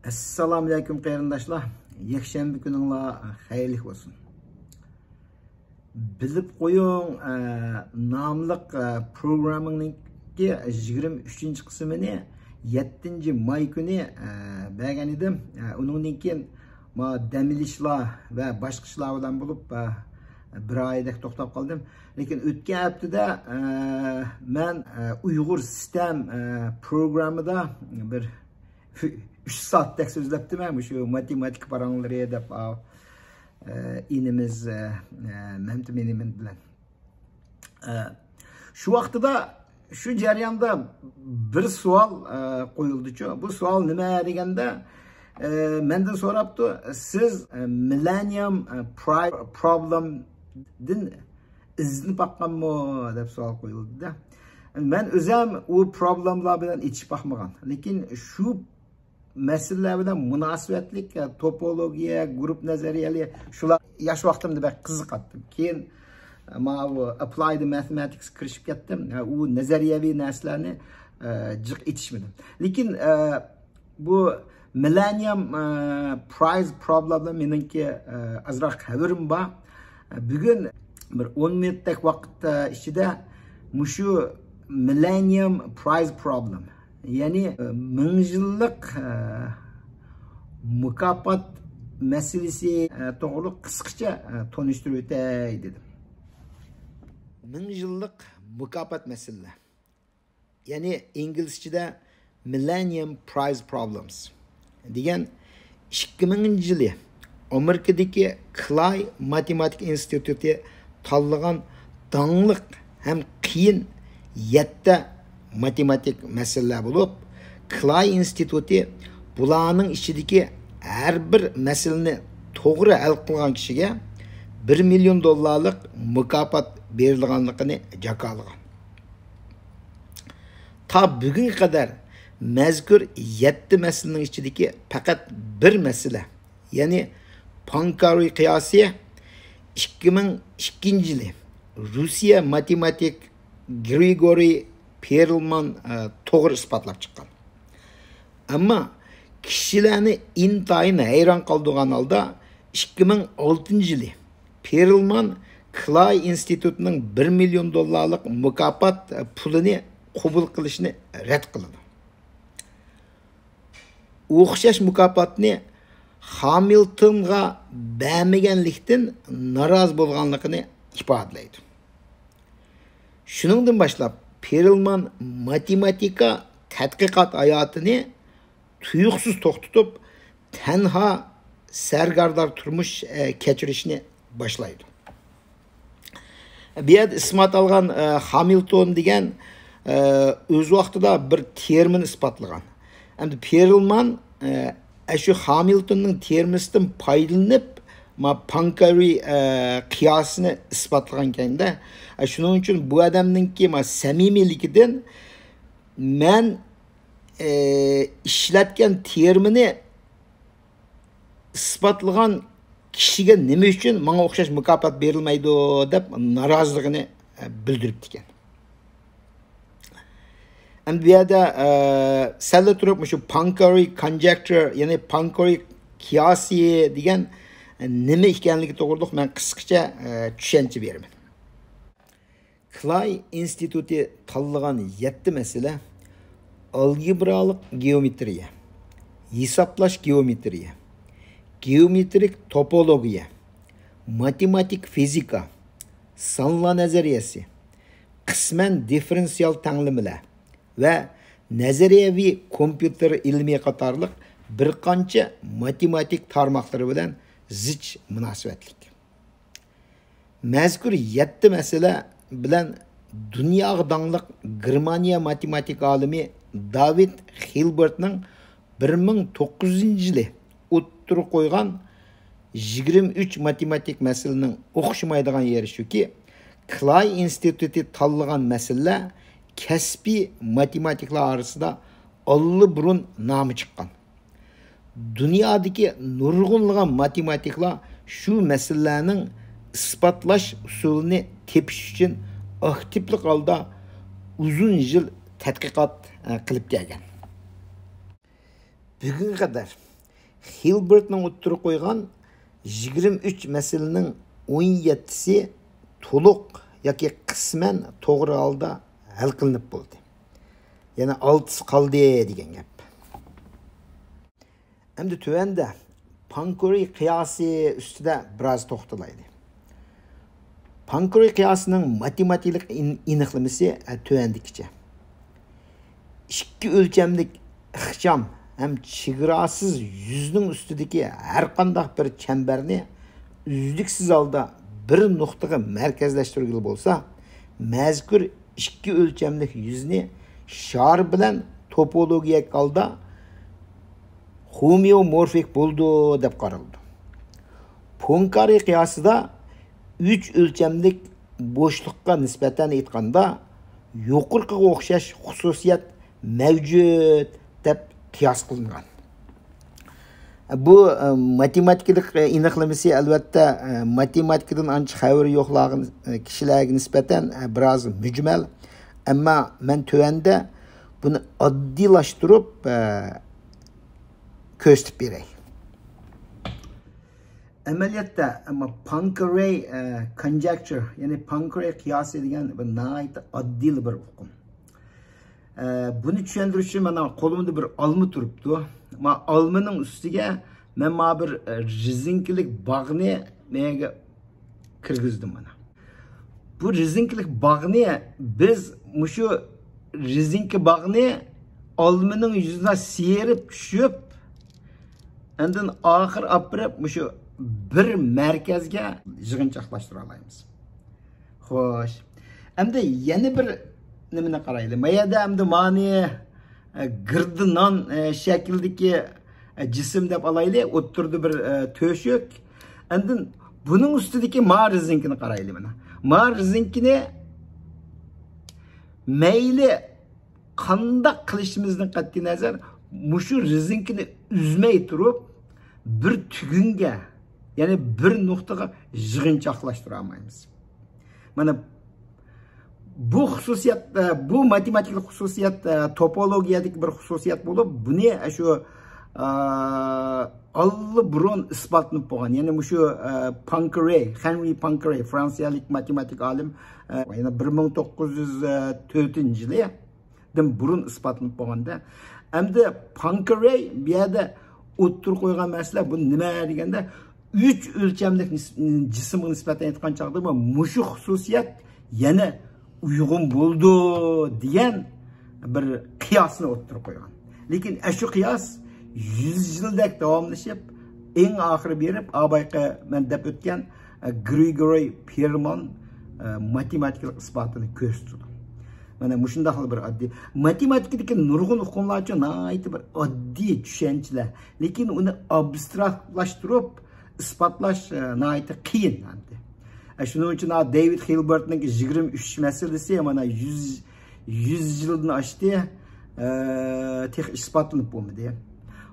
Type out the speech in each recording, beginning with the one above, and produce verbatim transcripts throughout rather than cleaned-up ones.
ئەسسالامۇئەلەيكۇم قېرىنداشلار، يەكشەنبە كۈنۈڭلار خەيرلىك بولسۇن. بىلىپ قويۇڭ، ئە، ناملىق، ئە، پروگراممىنىڭكى يىگىرمە ئۈچىنچى قىسمىنى يەتتىنچى ماي كۈنى، ئە، بەرگەن ئىدىم. ئە، ئۇنىڭدىن كېيىن ما دەم ئېلىشلار ۋە باشقا ئىشلار بىلەن بولۇپ، ئە، بىر ئايدەك توختاپ قالدىم. لېكىن ئۆتكەن ھەپتىدە، ئە، مەن، ئە، ئۇيغۇر ستەم، ئە، پروگراممىدا بىر ئۈچ سائەتتەك سۆزلەپتىمەن، مۇشۇ ماتېماتىكا پاراڭلىرى دەپ، ئا، ئە، ئىنىمىز، ئە، ئە، مەمتىمىن ئىمىن بىلەن. ئە، شۇ ۋاقتىدا شۇ جەرياندا بىر سوئال، ئە، قويۇلدىچۇ. بۇ سوئال نېمە دېگەندە، ئە، مەندىن سوراپتۇ، سىز، ئە، مىللېنىيۇم، ئە، پراي-، پروبلېمدىن ئىزدىنىپ باققانمۇ دەپ سوئال قويۇلدى-دە. مەن ئۆزەم ئۇ پروبلېملار بىلەن ئېچىشىپ باقمىغان. لېكىن شۇ مەسىلىلەر بىلەن مۇناسىۋەتلىك، ئە، توپولوگىيە، گۇرۇپ نەزەرىيەلىرى، شۇلار ياش ۋاقتىمدا بەك قىزىقاتتىم. كېيىن، ئە، ماۋۇ ئەپلايد ماتېماتىكىسقا كىرىشىپ كەتتىم. ئە، ئۇ نەزەرىيەۋى نەرسىلەرنى، ئە، جىق ئېچىشمىدىم. لېكىن، ئە، بۇ مىللېنىيۇم، ئە، پرايز پروبلېمدا مېنىڭكى، ئە، ئازراق خەۋىرىم بار. ئە، بۈگۈن بىر ئون مىنۇتتەك ۋاقىت، ئە، ئىچىدە مۇشۇ مىللېنىيۇم پرايز پروبلېم، يەنى، ئە، مىڭ يىللىق، ئە، مۇكاپات مەسىلىسى، ئە، توغرۇلۇق قىسقىچە، ئە، تونۇشتۇرۇپ ئۆتەي دېدىم. مىڭ يىللىق مۇكاپات مەسىلىلەر، يەنى ئىنگلىزچىدە مىللېنىيۇم پرايز پروبلېمز دېگەن ئىككى مىڭىنچى يىلى ئامېرىكىدىكى كلاي ماتېماتىكا ئىنستىتۇتى تاللىغان داڭلىق ھەم قىيىن يەتتە ماتېماتىك مەسىلىلەر بولۇپ، كلاي ئىنستىتۇتى بۇلارنىڭ ئىچىدىكى ھەر بىر مەسىلىنى توغرا ھەل قىلغان كىشىگە بىر مىليون دوللارلىق مۇكاپات بېرىلغانلىقىنى جاكارلىغان. تا بۈگۈنگە قەدەر مەزكۇر يەتتە مەسىلىنىڭ ئىچىدىكى پەقەت بىر مەسىلە، يەنى پانكارى قىياسى ئىككى مىڭ ئىككىنچى يىلى روسىيە ماتېماتىك گرىگورىي پېرلمان، ئە، توغرا ئىسپاتلاپ چىققان. ئەمما كىشىلەرنى ئىنتايىن ھەيران قالدۇرغان ھالدا ئىككى مىڭ ئالتىنچى يىلى پېرلمان كلاي ئىنستىتۇتىنىڭ بىر مىليون دوللارلىق مۇكاپات، ئە، پۇلىنى قوبۇل قىلىشنى رەت قىلىدۇ. ئوخشاش مۇكاپاتنى خامىلتونغا بەرمىگەنلىكتىن نارازى بولغانلىقىنى ئىپادىلەيدۇ. شۇنىڭدىن باشلاپ پېرلمان ماتېماتىكا تەتقىقات ھاياتىنى تۇيۇقسىز توختىتىپ، تەنھا سەرگەردان تۇرمۇش، ئە، كەچۈرۈشنى باشلايدۇ. بۇ يەردە ئىسپاتلىغان، ئە، خامىلتون دېگەن، ئە، ئۆز ۋاقتىدا بىر تېئورېمىنى ئىسپاتلىغان. ئەمدى پېرلمان، ئە، ئە، شۇ خامىلتوننىڭ تېئورېمىسىدىن پايدىلىنىپ، ما پانكارى، ئە، قىياسىنى ئىسپاتلىغان ئىكەن-دە. ئە، شۇنىڭ ئۈچۈن بۇ ئادەمنىڭكى ما سەمىمىيلىكىدىن مەن، ئە، ئىشلەتكەن تېئورېمىنى ئىسپاتلىغان كىشىگە نېمە ئۈچۈن ماڭا ئوخشاش مۇكاپات بېرىلمەيدۇ دەپ نارازىلىقىنى، ئە، بىلدۈرۈپتىكەن. ئەمدى بۇ يەردە، ئە، سەللا تۇرۇپ مۇشۇ پانكارى كونجېكتۇر، يەنى پانكارى قىياسى دېگەن نېمە ئىكەنلىكى توغرىلىق مەن قىسقىچە، ئە، چۈشەنچە بېرىمەن. كلاي ئىنستىتۇتى تاللىغان يەتتە مەسىلە: ئالگېبرالىق گېئومېترىيە، ھېسابلاش گېئومېترىيە، گېئومېترىك توپولوگىيە، ماتېماتىك فىزىكا، سانلار نەزەرىيەسى، قىسمەن دىففېرېنسىئال تەڭلىمىلەر ۋە نەزەرىيەۋى كومپيۇتېر ئىلمى قاتارلىق بىر قانچە ماتېماتىك تارماقلىرى بىلەن زىچ مۇناسىۋەتلىك. مەزكۇر يەتتە مەسىلە بىلەن دۇنياغا داڭلىق گېرمانىيە ماتېماتىكا ئالىمى داۋىد خىلبېرتنىڭ بىر مىڭ توققۇز يۈزىنچى يىلى ئوتتۇرىغا قويغان يىگىرمە ئۈچ ماتېماتىك مەسىلىنىڭ ئوخشىمايدىغان يېرى شۇكى، كلاي ئىنستىتۇتى تاللىغان مەسىلىلەر كەسپىي ماتېماتىكلار ئارىسىدا ئاللىبۇرۇن نامى چىققان. دۇنيادىكى نۇرغۇنلىغان ماتېماتىكلار شۇ مەسىلىلەرنىڭ ئىسپاتلاش ئۇسۇلىنى تېپىش ئۈچۈن ئاكتىپلىق ھالدا ئۇزۇن يىل تەتقىقات، ئە، قىلىپ كەلگەن. بۈگۈنگە قەدەر خىلبېرتنىڭ ئوتتۇرىغا قويغان يىگىرمە ئۈچ مەسىلىنىڭ ئون يەتتىسى تولۇق ياكى قىسمەن توغرا ھالدا ھەل قىلىنىپ بولدى. يەنە ئالتىسى قالدى دېگەن گەپ. ئەمدى تۆۋەندە پانكورى قىياسى ئۈستىدە بىراز توختىلايلى. پانكورى قىياسىنىڭ ماتېماتىكىلىق ئېن-، ئېنىقلىمىسى، ئە، تۆۋەندىكىچە. ئىككى ئۆلچەملىك ئىخچام ھەم چېگراسىز يۈزنىڭ ئۈستىدىكى ھەرقانداق بىر چەمبەرنى ئۈزلۈكسىز ھالدا بىر نۇقتىغا مەركەزلەشتۈرگىلى بولسا، مەزكۇر ئىككى ئۆلچەملىك يۈزنى شار بىلەن توپولوگىيەلىك ھالدا خومېئومورفىك بولىدۇ دەپ قارىلىدۇ. پونكارى قىياسىدا ئۈچ ئۆلچەملىك بوشلۇققا نىسبەتەن ئېيتقاندا، يۇقىرىقىغا ئوخشاش خۇسۇسىيەت مەۋجۇت دەپ قىياس قىلىنغان. بۇ، ئە، ماتېماتىكىلىق، ئە، ئېنىقلىمىسى، ئەلۋەتتە، ئە، ماتېماتىكىدىن ئانچە خەۋىرى يوقلارغا، ئە، كىشىلەرگە نىسبەتەن، ئە، بىراز مۈجمەل. ئەمما مەن تۆۋەندە بۇنى ئاددىيلاشتۇرۇپ، ئە، كۆرسىتىپ بېرەي. ئەمەلىيەتتە، ئەمما پانكرەي، ئە، كونجەكچۇر، يەنى پانكرەي قىياسى دېگەن بىر ناھايىتى ئاددىيلا بىر ئۇقۇم. ئە، بۇنى چۈشەندۈرۈش ئۈچۈن مانا قولۇمدا بىر ئالما تۇرۇپتۇ. ما ئالمىنىڭ ئۈستىگە مەن ما بىر، ئە، رېزىنكىلىك باغنى مەيەگە كىرگۈزدۈم مانا. بۇ رېزىنكىلىك باغنى بىز مۇشۇ رېزىنكا باغنى ئالمىنىڭ يۈزىنى سىيرىپ چۈشۈپ، ئاندىن ئاخىر ئاپىرىپ مۇشۇ بىر مەركەزگە يىغىنچاقلاشتۇرالايمىز. خوش. ئەمدى يەنە بىر نېمىنى قارايلى. ما يەردە ئەمدى مانى، ئە، گىردە نان، ئە، شەكلىدىكى، ئە، جىسىم دەپ ئالايلى. ئوتتۇرىدا بىر، ئە، تۆشۈك. ئاندىن بۇنىڭ ئۈستىدىكى ما رېزىنكىنى قارايلى مانا. ما رېزىنكىنى مەيلى قانداق قىلىشىمىزدىن قەتئىينەزەر، مۇشۇ رېزىنكىنى ئۈزمەي تۇرۇپ، بىر تۈگۈنگە، يەنى بىر نۇقتىغا يىغىنچاقلاشتۇرالمايمىز. مانا بۇ خۇسۇسىيەت، ئە، بۇ ماتېماتىكىلىق خۇسۇسىيەت، ئە، توپولوگىيەدىكى بىر خۇسۇسىيەت بولۇپ، بۇنى، ئە، شۇ، ئە، ئاللىبۇرۇن ئىسپاتلىنىپ بولغان. يەنى مۇشۇ، ئە، پانكرەي، خەنرى پانكرەي، فرانسىيەلىك ماتېماتىك ئالىم، ئە، يەنە بىر مىڭ توققۇز يۈز تۆتىنچى يىلى دىن بۇرۇن ئىسپاتلىنىپ بولغاندا، ئەمدى پانكرەي بۇ يەردە ئوتتۇرىغا قويغان مەسىلە بۇ نېمە دېگەندە، ئۈچ ئۆلچەملىك نىس-، جىسىمغا نىسبەتەن ئېيتقان چاغدا مۇشۇ خۇسۇسىيەت يەنە ئۇيغۇن بولىدۇ دېگەن بىر قىياسنى ئوتتۇرىغا قويغان. لېكىن ئەشۇ قىياس يۈز يىلدەك داۋاملىشىپ، ئەڭ ئاخىرى بېرىپ، ئابايقى مەن دەپ ئۆتكەن، ئە، گرىگورىي پېرمون، ئە، ماتېماتىكىلىق ئىسپاتىنى كۆرسىتىدۇ. مانا مۇشۇنداقلا بىر ئاددىي. ماتېماتىكىدىكى نۇرغۇن ئۇقۇملارچۇ ناھايىتى بىر ئاددىي چۈشەنچىلەر. لېكىن ئۇنى ئابستراكتلاشتۇرۇپ ئىسپاتلاش، ئە، ناھايىتى قىيىن ئەمدى. ئە، شۇنىڭ ئۈچۈن ھا دېۋىد خىلبېرتنىڭ يىگىرمە ئۈچ مەسىلىسى مانا يۈز، يۈز يىلدىن ئاشتى، ئە، تېخى ئىسپاتلىنىپ بولمىدى.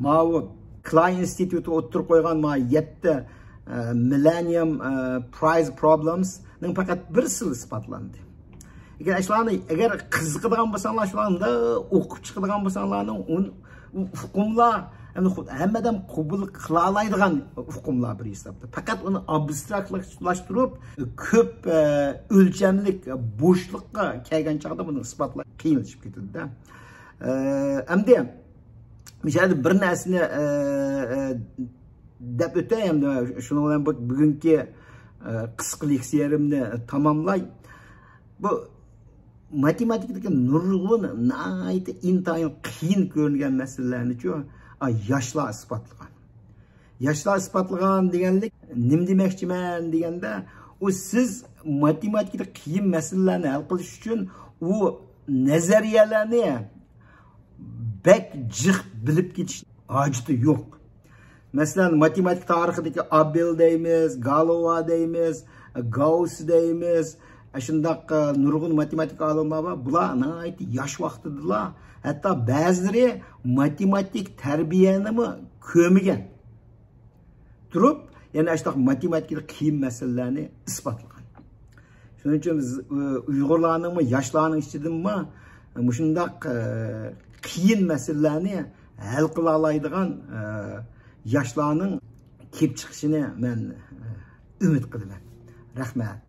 ماۋۇ كلاي ئىنستىتۇتى ئوتتۇرىغا قويغان ما يەتتە، ئە، مىللېنىيۇم، ئە، پرايز پروبلېمسنىڭ پەقەت بىرسىلا ئىسپاتلاندى. لېكىن ئاشۇلارنى ئەگەر قىزىقىدىغان بولساڭلار، شۇلارنى ئوقۇپ چىقىدىغان بولساڭلارنىڭ ئۇن-، ئۇ ئۇقۇملار، يەنى خۇ-، ھەممە ئادەم قوبۇل قىلالايدىغان ئۇقۇملار بىر ھېسابتا. پەقەت ئۇنى ئابستراكتلاشتۇرۇپ، كۆپ، ئە، ئۆلچەملىك بوشلۇققا كەلگەن چاغدا بۇنى ئىسپاتلاش قىيىنلىشىپ كېتىدۇ-دە. ئە، ئەمدى مۇشۇ يەردە بىر نەرسىنى، ئە، ئە، دەپ ئۆتەي، ئەمدى شۇنىڭ بىلەن بۇ بۈگۈنكى، ئە، قىسقا لېكسىيەمنى تاماملاي. بۇ ماتېماتىكىدىكى نۇرغۇن ناھايىتى ئىنتايىن قىيىن كۆرۈنگەن مەسىلىلەرنىچۇ، ئا، ياشلار ئىسپاتلىغان. ياشلار ئىسپاتلىغان دېگەنلىك نېمە دېمەكچىمەن دېگەندە، ئۇ سىز ماتېماتىكىدا قىيىن مەسىلىلەرنى ھەل قىلىش ئۈچۈن ئۇ نەزەرىيەلەرنى بەك جىق بىلىپ كېتىش ھاجىتى يوق. مەسىلەن، ماتېماتىكا تارىخىدىكى ئابېل دەيمىز، گالوا دەيمىز، گاۋس دەيمىز، ئاشۇنداق، ئە، نۇرغۇن ماتېماتىكا ئالىملار بار. بۇلار ناھايىتى ياش ۋاقتىدىلا، ھەتتا بەزىلىرى ماتېماتىك تەربىيەنىمۇ كۆرمىگەن تۇرۇپ، يەنە ئاشۇنداق ماتېماتىكىدا قىيىن مەسىلىلەرنى ئىسپاتلىغان. شۇنىڭ ئۈچۈن بىز، ئۇ، ئۇيغۇرلارنىڭمۇ، ياشلارنىڭ ئىچىدىنمۇ مۇشۇنداق، ئە، قىيىن مەسىلىلەرنى ھەل قىلالايدىغان، ئە، ياشلارنىڭ كېلىپ چىقىشىنى مەن ئۈمىد قىلىمەن. رەھمەت.